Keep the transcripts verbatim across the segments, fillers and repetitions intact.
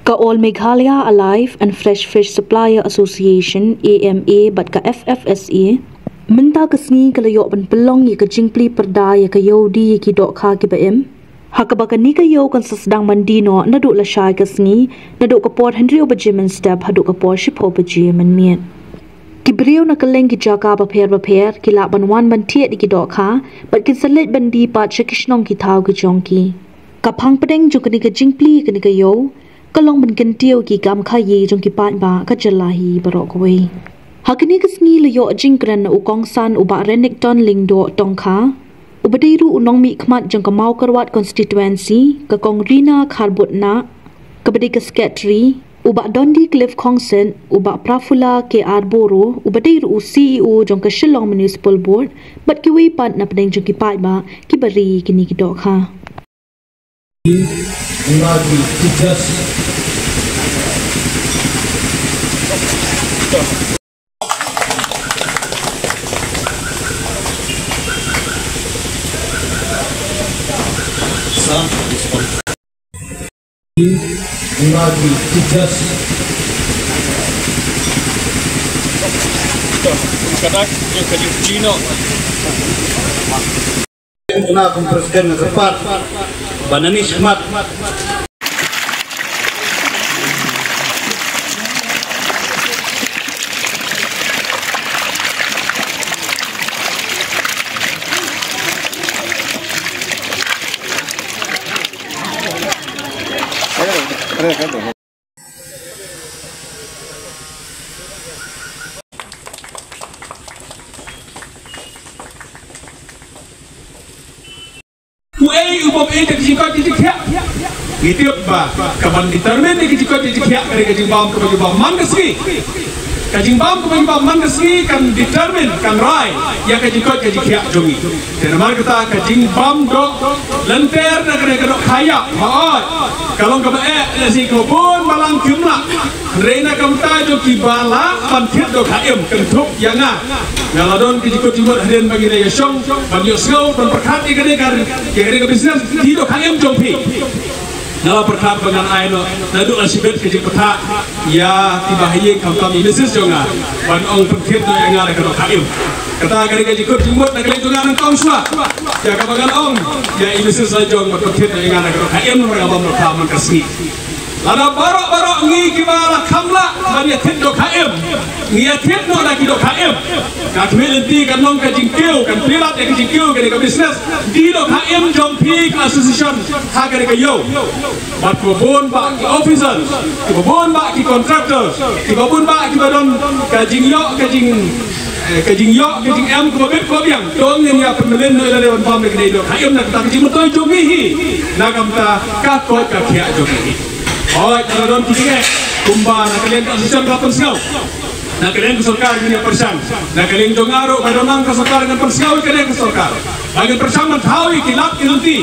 Ka All Meghalaya Alive and Fresh Fish Supplier Association, A M A, bad ka F F S A, mynta ka sngi ka la ïoh ban pynlong ïa ka jingplie pyrda ïa ka ïew die ïa ki dohkha kiba im. Ha kaba kane ka ïew kan sa sdang ban die noh naduh lashai ka sngi, naduh ka por hynriew baje mynstep haduh ka por shiphew baje mynmiet. Ki briew na kylleng ki jaka bapher bapher ki lah ban wan ban thied ïa ki dohkha, bad kin sa leit ban die pat sha ki shnong ki thaw ki jong ki. Ka phang pdeng jong kane ka jingplie kane ka ïew ka long ban kyntiew ïa ki kam khaïi jong ki paidbah ka jylla hi baroh kawei. Ha kane ka sngi la ïoh jingkren na u kongsan u Bah Renikton Lyngdoh Tongkha, uba dei ruh u nongmihkhmat jong ka Mawkyrwat constituency, ka Kong Rina Kharbud Nah, kaba dei ka secretary, u Bah Dondi Cliff Khongset, u Bah Prafulla K R Boro, uba dei ruh u C E O jong ka Shillong Municipal Board, bad kiwei pat na pdeng jong ki paidbah kiba ri ïa kine ki dohkha. Kadak, yung kanyang pino. Una kum president na sepat, bananis mat. Uei u bym ïeit ïa ka jingkoit ka jingkhiah. Ngi tip ba ka ban determine ïa ka jingkoit ka jingkhiah ka dei ka jingbam kaba ju bam man ka sngi. Ka jingbam kaba ju bam man ka sngi kan determine, kan rai ïa ka jingkoit ka jingkhiah jong ngi. Te namar kata ka jingbam doh lynter na ka dei ka dohkha ïap, hooid, ka long kaba eh, lehse ka bun balang kim lah. Hynrei na ka bynta jong kiba lah ban thied dohkha im, kynthup ïa nga, nga la don ka jingkut jingmut hadien ba ngi la ïashong ban ïohsngew ban pyrkhat ïa kane ka, ïa kane ka business die dohkha im jong phi. Nga la pyrkhat ba ngan ai noh naduh la shibit ka jingpyrkhat ïa kiba ha ïing, khamtam i Missus jong nga, ban ong pynthied noh ïa nga da ka dohkha im. Kata ka dei ka jingkut jingmut na ka liang jong nga nyngkong shuwa. Ïa kaba ngan ong ïa i Missus la jong ban pynthied noh ïa nga da ka dohkha im, namar nga bam dohkha man ka sngi. Lada baroh baroh ngi kiba la kham lah ban ïa thied dohkha im, ngi ïa thied noh da ki dohkha im, ka khmih lynti kan long ka jingkiew, kan pynlait ïa ka jingkiew kane ka business die dohkha im jong phi ka association ha kane ka ïew. Bad kiba bun bah ki officers, kiba bun bah ki contractors, kiba bun bah kiba don ka jingïoh, ka jing, eh, ka jingïoh ka jingem kaba bit kaba biang, to ngin ïa pynmlien noh ïa lade ban bam ïa kane dohkha im na ka bynta ka jingmyntoi jong ngi hi, na ka bynta ka koit ka khiah jong ngi hi. Hooid, ka la don ki jingeh kumba na ka liang ka association ka la pynsngew. Na ka liang ka sorkar ngin ïa pyrshang. Na ka liang jong nga ruh, ba don lang ka sorkar, ngan pynsngew ïa ka liang ka sorkar ba ngin pyrshang ban thaw ïa ki lad ki lynti,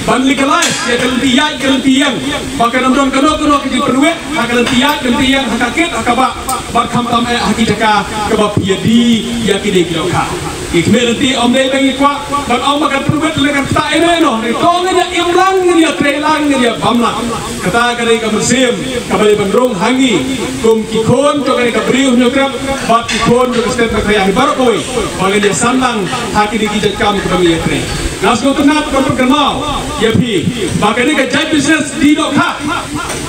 ban legalize ïa ka lynti ïaid ka lynti ïeng, ba kan ym don kano kano ka jingpynwit ha ka lynti ïaid ka lynti ïeng, ha ka kit ha ka bah, bad khamtam eh ha ki jaka kaba phi ïa die ïa kine ki dohkha. Ki khmih lynti ym dei ba ngi kwah ban ong ba kan pynwit lane kan ktah ïano ïano, hynrei to ngin ïa im lang, ngin ïa trei lang, ngin ïa bam lang. Kata ka dei ka mynsiem kaba dei ban rung ha ngi kum ki khun jong kane ka Bri u Hynñiewtrep bad ki khun jong ka state Meghalaya hi baroh kawei, ba ngin ïa san lang ha kine ki jait kam kiba ngi ïa trei. Nga sngewtynnat ban pynkynmaw ïa phi ba kane ka jait business die dohkha,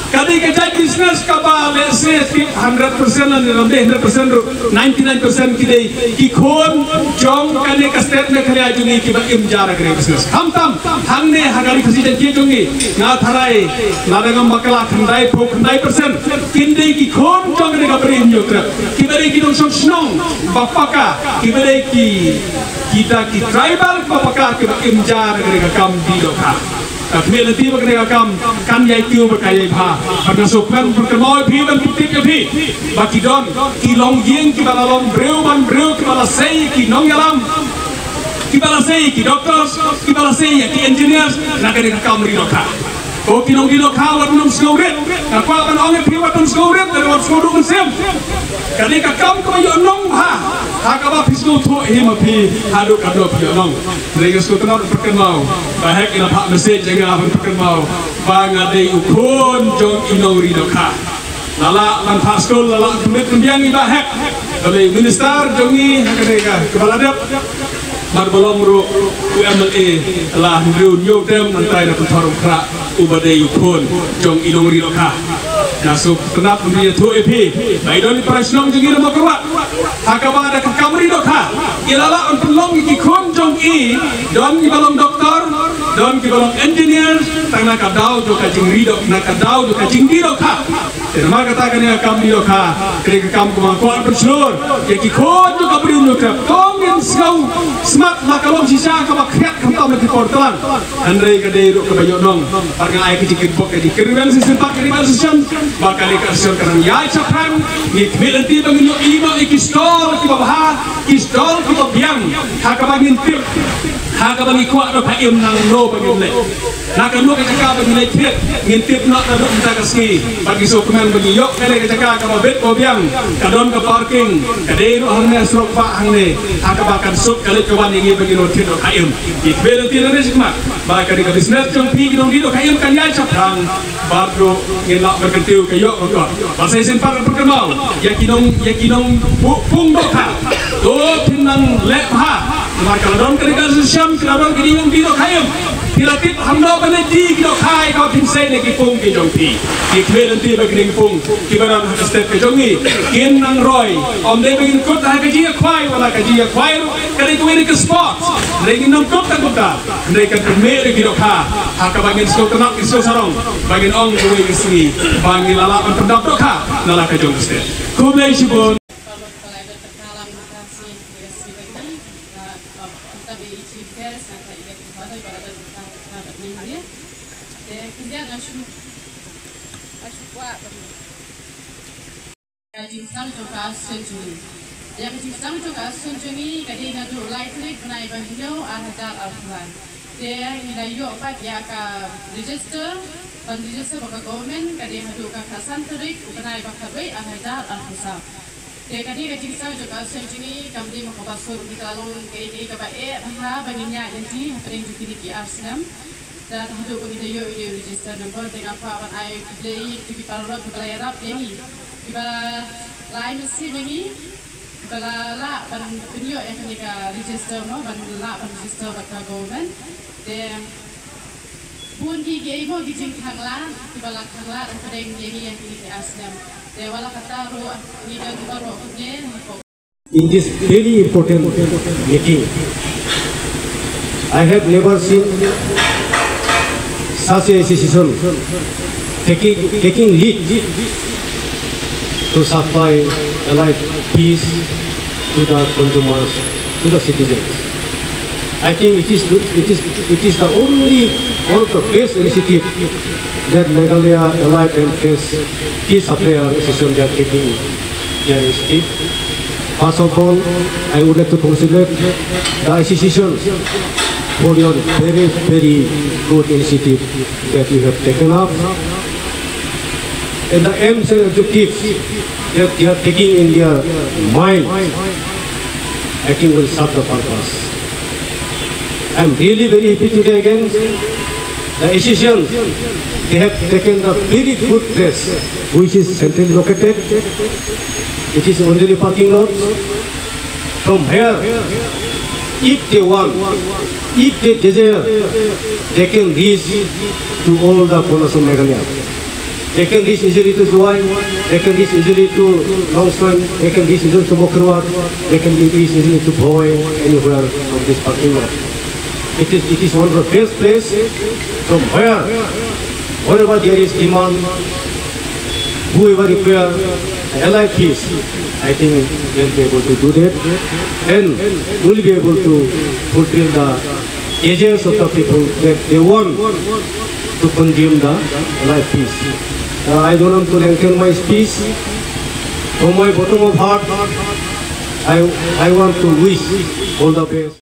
ka dei ka jait business kaba, let's say, tip hundred percent lane ym dei hundred percent ruh, ninety-nine percent ki dei ki khun jong kane ka state Meghalaya jong ngi kiba im jar ha kane ka business. Khamtam hangne ha ka Ri Khasi Jaiñtia jong ngi, nga tharai lada ngam bakla khyndai phew khyndai percent kin dei ki khun jong kane ka Bri u Hynñiewtrep, kiba dei ki nongshong shnong ba paka, kiba dei ki, kita ki tribal ba paka kiba im jar ha kane ka kam die dohkha. Ka khmih lynti ba kane ka kam kan ïai kiew bad ka ïai bha. Bad nga sngewkmen pynkynmaw ïa phi ban pyntip ïa phi ba ki don ki longïing kiba la long briew man briew, kiba la sei ïa ki nongïalam, kiba la sei ïa ki doctors, kiba la sei ïa ki engineers na kane ka kam ri dohkha. Ko ki nongdie dohkha, wat nym sngewrit. Nga kwah ban ong ïa phi, wat nym sngewrit, wat sngewrit mynsiem. Ka dei ka kam kaba ïohnong bha ha kaba phi sngewthuh hi ma phi haduh katno phi ïohnong. Hynrei nga sngewtynnat ban pynkynmaw, ba heh ïa la phah message ïa nga ban pynkynmaw ba nga dei u khun jong i nongri dohkha. La lah ban phah skul, la lah ban pynbiang i Bah Hek, ba dei u minister jong ngi ha kane ka, kaba la dep. Bad ba long ruh u M L A la hynriew hynñiew term, mynta na pynthor u Khrah uba dei u khun jong i nongri dohkha. Nga sngewtynnat ban ïathuh ïa phi ba i don i para shnong jong ngi na Mawkyrwat, ha kaba da ka kam ri dohkha, i la lah ban pynlong ïa ki khun jong i, don kiba long doktor, don kiba long engineer, tang na ka daw jong ka jingri doh, na ka daw jong ka jingdie dohkha. Te namar kata kane ka kam dih dohkha, kane ka kam kaba nga kwah pynshlur ïa ki khun jong ka Bri U Hynñiewtrep. To ngin sngewsmat la ka long shisha kaba khriat khamtam ha ki por tlang. Hynrei ka dei ruh kaba ïohnong. Bad nga ai ka jingkyrpad, ka jingkyrmen shisien pat, ka dei ka association, ba kane ka association ka nang ïaid shaphrang. Ngi khmih lynti ba ngin ïoh i noh ïa ki stall kiba bha, ki stall kiba biang, ha kaba ngin tip, ha kaba ngi kwah dohkha im nangno ba ngin leit. Na kano ka jaka ba ngi leit thied, ngin tip noh naduh mynta ka sngi. Bad ngi sngewkmen ba ngi ïoh kane ka jaka kaba bit ba biang, ka don ka parking, ka dei ruh hangne surok bah hangne, ha kaba kan suk ka leit ka wan ïa ngi ba ngin ïoh thied dohkha im. Ngi khmih lynti nangne shakhmat ba kane ka business jong phi ki nongdie dohkha im kan ïaid shaphrang. Bad ruh ngin lah ban kyntiew ka ïoh ka kot. Bad sa shisien pat ngan pynkynmaw ïa ki nong, ïa ki nongpung dohkha. To phin nang leh bha. Namar ka la don ka dei ka association, ka la don ka dei nongdie dohkha im. Phi la tip hamno ban ïadie ki dohkha ïa ka, phin sei na ki pung ki jong phi. Ngi khmih lynti ba kine ki pung kiba don ha ka state ka jong ngi kin nang roi. Ym dei ba ngin kut ha ka jingïakhwai, wat la ka jingïakhwai ruh ka dei kawei na ki sports. Hynrei ngin nang kut tang kumta. Hynrei kan pynmih ïa ki dohkha ha kaba ngin sngewtynnat, ngin sngewsarong, ba ngin ong kawei ka sngi ba ngin la lah ban pyndap dohkha na la ka jong ka state. Khublei shibun. Ka jingsdang jong ka association jong ngi. Ïa ka jingsdang jong ka association jong ngi ka dei naduh lai tarik bnai ba hynñiew ar hajar arphew lai. Te ngi la ïoh pat ïa ka register, ban register bad ka government ka dei haduh ka khatsan tarik u bnai ba khatwei ar hajar arphew saw. Te ka dei ka jingsdang jong ka association jong ngi, kam dei ma kaba suk, ngi ka long kaei kaei kaba eh bha ba ngin ïaid lynti hapdeng jong kine ki ar snem. Te haduh ba ngi da ïoh ïa u register number, te nga kwah ban ai khublei ïa ki paralok kiba la ïarap ïa ngi, kiba la ai mynsiem ïa ngi, kiba la lah ban pynïoh ïa kane ka register mo, ban lah ban register bad ka government. Te bun ki, kiei mo ki jingkhanglad kiba la khanglad hapdeng ïa ngi ïa kine ki ar snem. Te wat la katta ruh ngi don baroh khublei. In this very important meeting, I have never seen such a association taking, taking lead to supply allied peas to the consumers, to the citizens. I think it is, it is, it is the only one of the best initiative that Meghalaya Allied and Fresh Tea Supplier Association they are taking their initiative. First of all, I would like to congratulate the association for your very, very good initiative that you have taken up. And the aims and objectives that they are taking in their mind, I think, will serve the purpose. I'm really very happy today again. The association, they have taken the very good place, which is centrally located. It is only parking lot. From here, if they want, if they desire, they can reach to all the corners of Meghalaya. They can reach easily to Jowai, they can reach easily to Nongstoiñ, they can reach easily to Mawkyrwat, they can reach easily to Bhowai, anywhere from this parking lot. It is, it is one of the best place from where, wherever there is demand, whoever require allied peas, I think they'll be able to do that, and will be able to fulfill the desires of the people that they want to consume the allied peas. Uh, I don't want to lengthen my speech. From my bottom of heart, I, I want to wish all the best.